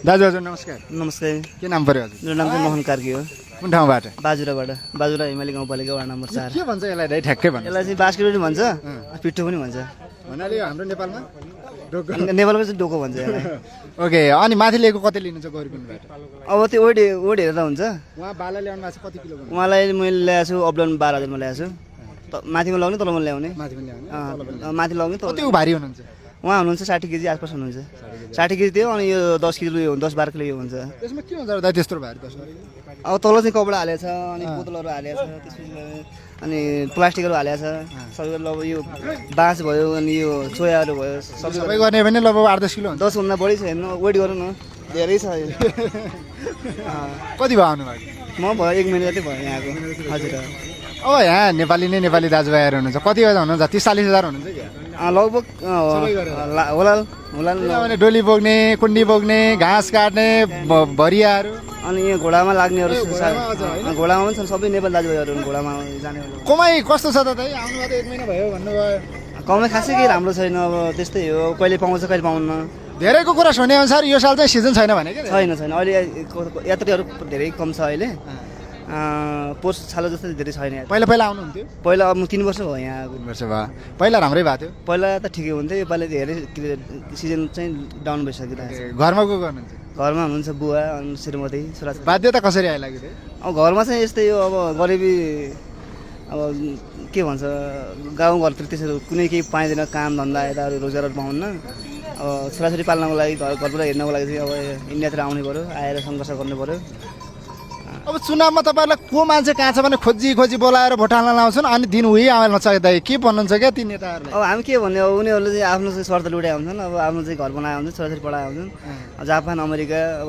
दाजु हजुर नमस्कार। नमस्ते। के नाम पर्यो हजुर? मेरो नाम चाहिँ मोहन कार्की हो। कुन ठाउँबाट? बाजुराबाट। बाजुरा हिमाली गाउँपालिका वार्ड नम्बर 4। के भन्छ यसलाई दाइ ठ्याक्कै भन्नु? यसलाई चाहिँ बास्केट पनि भन्छ, पिट्ठो पनि भन्छ। भन्नाले हाम्रो नेपालमा डोको। नेपालमा चाहिँ डोको भन्छ यसलाई। ओके, अनि माथि लिएको कति लिनुहुन्छ गौरीकुण्डबाट? अब त्यो ओड हेरेर हुन्छ। उहाँ बाला ल्याउनु भएको छ कति किलो? उहाँलाई मैले ल्याएको छु अपडाउन 12,000 मा ल्याएको छु। माथिमा लगाउने तलमा ल्याउने। माथि पनि ल्याउने? माथि लगाउने तल। कति भारी हुनुहुन्छ? उहाँ हुनुहुन्छ 60 केजी आसपास हुनुहुन्छ। 60 केजी थियो अनि यो 10 किलो यो 10-12 किलो यो हुन्छ। त्यसमा के हुन्छ दाइ त्यस्तो भारी दस? अब तल चाहिँ कपडा हालेको छ अनि बोतलहरू हालेको छ, त्यसपछि अनि प्लास्टिकहरू हालेको छ। सबै अब यो बाँस भयो अनि यो चोयाहरू भयो सबै गर्ने भने लगभग 8-10 किलो हुन्छ। 10 भन्दा बढी छ। हेर्नु वेट गर्नु न, धेरै छ यो। कति भयो आउनु भएको? म भयो 1 महिना जति भयो यहाँ आएको। हजुर। अब यहाँ नेपाली नै नेपाली दाजुभाइहरू हुनुहुन्छ, कति हुनुहुन्छ? 30-40 हजार हुनुहुन्छ क्या? लगभग होला किनभने डोली बोक्ने, कुण्डी बोक्ने, घाँस काट्ने, भरियाहरू अनि यो घोडामा लाग्नेहरू घोडामा पनि छन्। सबै नेपाली दाजुभाइहरू घोडामा जाने। कमाइ कस्तो छ त दाइ? आउनुभयो त 1 महिना भयो भन्नुभयो। कमाइ खासै केही राम्रो छैन। अब त्यस्तै हो, कहिले पाउँछ कहिले पाउन्न। धेरैको कुरा सुने अनुसार यो साल चाहिँ सिजन छैन भने के? छैन अहिले यात्रीहरू धेरै कम छ अहिले। पोष छालो जस्तो धेरै छैन। पहिला आउनुहुन्थ्यो? पहिला अब 3 वर्ष भयो यहाँ आएको। 3 वर्ष भयो। पहिला राम्रै भएको थियो? पहिला त ठिकै हुन्थ्यो, योपालि धेरै सिजन चाहिँ डाउन भइसकिरहेको छ। घरमा को गर्नुहुन्छ? घरमा हुनुहुन्छ बुवा अनि श्रीमती छोराछोरी। बाध्यता कसरी आइलाग्यो? अब घरमा चाहिँ यस्तै हो, अब गरिबी अब के भन्छ, गाउँघरतिर त्यसरी कुनै केही पाइँदैन, काम धन्दा यताहरू रोजगारहरू पाउन्न। अब छोराछोरी पाल्नको लागि घरबाट हेर्नको लागि चाहिँ अब इन्डियातिर आउनु पऱ्यो, आएर सङ्घर्ष गर्नु पऱ्यो। अब चुनावमा तपाईँहरूलाई को मान्छे कहाँ छ भने खोजी बोलाएर भोट हाल्न लाउँछन् अनि दिन उही आउन नचाहिँदा के भन्नुहुन्छ क्या ती नेताहरूले? अब हामी के भन्ने, अब उनीहरूले चाहिँ आफ्नो चाहिँ स्वार्थ लुटाए हुन्छन्। अब आफ्नो चाहिँ घर बनाए हुन्छन्, छोराछोरी पढाए हुन्छन्। जापान अमेरिका अब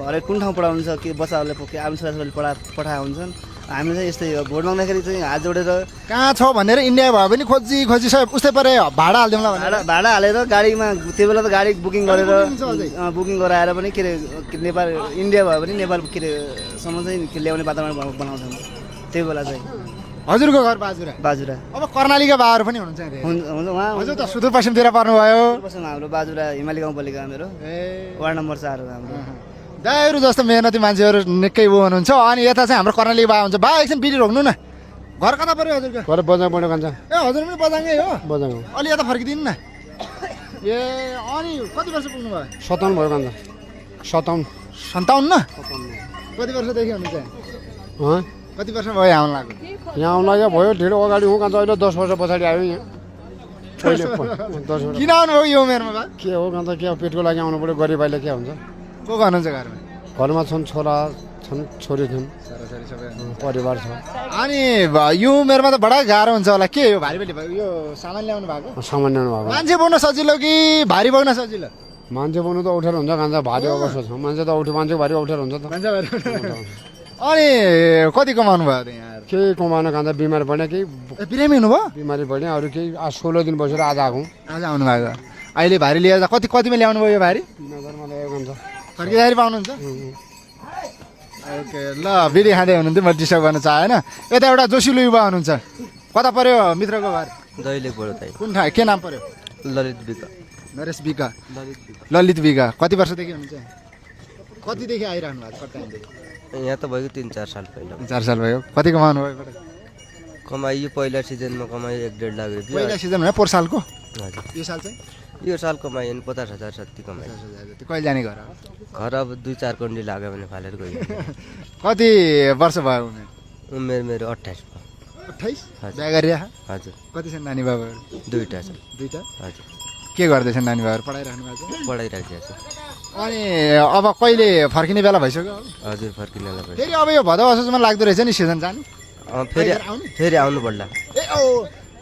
हरेक कुन ठाउँ पढाउनुहुन्छ, के बच्चाहरूले आफ्नो छोराछोरीले पठाए हुन्छन्। हामी चाहिँ यस्तै हो, भोट माग्दाखेरि चाहिँ हात जोडेर कहाँ छ भनेर इन्डिया भयो भने खोजी उस्तै परे भाडा हालिदिउँला भनेर भाडा हालेर गाडीमा, त्यो बेला त गाडी बुकिङ गरेर बुकिङ गराएर पनि के अरे नेपाल इन्डिया भयो भने नेपाल के अरे सम्म चाहिँ ल्याउने वातावरण बनाउँछन् त्यो बेला चाहिँ। हजुरको घर बाजुरा? अब कर्णालीका बाहरू पनि हुनुहुन्छ? हुन्छ उहाँ हजुर त सुदूरपश्चिमतिर पर्नुभयो। हाम्रो बाजुरा हिमाली गाउँपालिका मेरो वार्ड नम्बर 4 हो हाम्रो। दाइहरू जस्तो मेहनती मान्छेहरू निकै ऊ हुनुहुन्छ। अनि यता चाहिँ हाम्रो कर्णाली बा हुन्छ। बा एकछिन बिडी रोक्नु न। घर कता पर्यो हजुरको? घर बजाङ पढ्नु कान्छ। ए हजुर पनि बजाङै हो? बजाङ हो। अलि यता फर्किदिनु न। ए अनि कति वर्ष पुग्नु भयो? 57 भयो कान्छ। 57? कति वर्षदेखि हुनुहुन्छ? कति वर्ष भयो यहाँ आउनु लाग्यो? यहाँ आउन लाग्यो भयो ढेर अगाडि हो कान्छ। अहिले 10 वर्ष पछाडि आयो यहाँ। पहिले 10 वर्ष। किन आउनुभयो यो उमेरमा बा? के हो कान्छ, के पेटको लागि आउनु पर्यो, गरिबैले के हुन्छ। को गर्नुहुन्छ घरमा? घरमा छन् छोरा छन्, छोरी छन्, परिवार छ। अनि यो उमेरमा त बडा गाह्रो हुन्छ होला। के यो भारी यो सामान ल्याउनु भएको? सामान्य भएको। मान्छे बोक्न सजिलो कि भारी बोक्न सजिलो? मान्छे बन्नु त उठेर हुन्छ कान्छ, भारी अवस्था छ। मान्छे त मान्छे भारी उठेर हुन्छ त। अनि कति कमाउनु भयो त यहाँ? केही कमाउन कान्छ, बिमारी पढ्ने केही बिरामी हुनुभयो? बिमारी पढ्ने अरू केही। आज 16 दिन बसेर आज आएको। आज आउनु भएको? अहिले भारी लिएर कतिमा ल्याउनु भयो यो भारी? 3,000मा ल्याएको कान्छ। फर्किँदाखेरि पाउनुहुन्छ? ओके ल, बिडी खाँदै हुनुहुन्थ्यो, म डिस्टर्ब गर्न चाहेन। यता एउटा जोसिलो युवा हुनुहुन्छ, कता पर्यो मित्रको घर? दैलेख पऱ्यो त। कुन ठाउँ, के नाम पर्यो? ललित बिका। नरेश बिका? ललित बिका। कति वर्षदेखि हुनुहुन्छ? कतिदेखि आइरहनु भएको? यहाँ त भयो 3-4 साल पहिला। 4 साल भयो। कति कमाउनु भयो? कमाइ यो पहिला सिजनमा कमाइ 1.5 लाख रुपियाँ। पहिला सिजन हो पोहोर सालको? हजुर। यो साल चाहिँ? यो साल कमाइ 50,000 जति कमाइ। कहिले जाने घर? घर अब 2-4 कन्डी लाग्यो भने फालेर गयो। कति वर्ष भयो उमेर मेरो 28 भयो। 28? बिहा गरिरह? हजुर। कति छन् नानी बाबुहरू? 2टा छ। 2टा? हजुर। के गर्दैछन् नानी बाबुहरू? पढाइराख्नु भएको छ? पढाइराखेको छ। अनि अब कहिले फर्किने बेला भइसक्यो? हजुर, फर्किनेलाई भयो। फेरि अब यो भदौ असोजमा लाग्दो रहेछ नि सिजन जानु? फेरि आउनु पर्ला। ए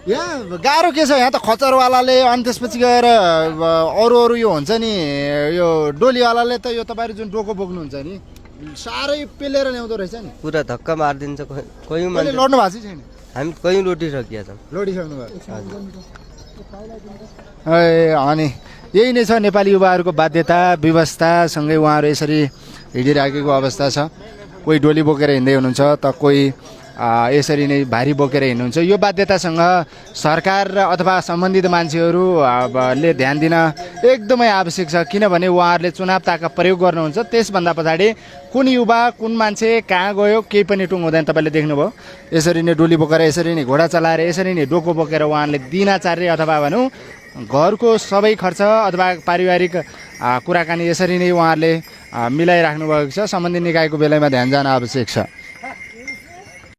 यहाँ गाह्रो के छ? यहाँ त खचरवालाले अनि त्यसपछि गएर अरू यो हुन्छ नि, यो डोलीवालाले त यो तपाईँहरू जुन डोको बोक्नुहुन्छ नि साह्रै पेलेर ल्याउँदो रहेछ नि। पुरा धक्का मारिदिन्छ। कोही मान्छे लड्नु भएको छैन? हामी कोही लोटिसकिया छौँ। लोटिसक्नु भयो? ए अनि यही नै छ नेपाली युवाहरूको बाध्यता व्यवस्थासँगै उहाँहरू यसरी हिँडिराखेको अवस्था छ। कोही डोली बोकेर हिँड्दै हुनुहुन्छ त कोही यसरी नै भारी बोकेर हिँड्नुहुन्छ। यो बाध्यतासँग सरकार अथवा सम्बन्धित मान्छेहरू ले ध्यान दिन एकदमै आवश्यक छ, किनभने उहाँहरूले चुनाव ताका प्रयोग गर्नुहुन्छ। त्यसभन्दा पछाडि कुन युवा कुन मान्छे कहाँ गयो केही पनि टुङ हुँदैन। तपाईँले देख्नुभयो यसरी नै डोली बोकेर, यसरी नै घोडा चलाएर, यसरी नै डोको बोकेर उहाँहरूले दिनाचार्य अथवा भनौँ घरको सबै खर्च अथवा पारिवारिक कुराकानी यसरी नै उहाँहरूले मिलाइराख्नु भएको छ। सम्बन्धित निकायको बेलामा ध्यान जान आवश्यक छ।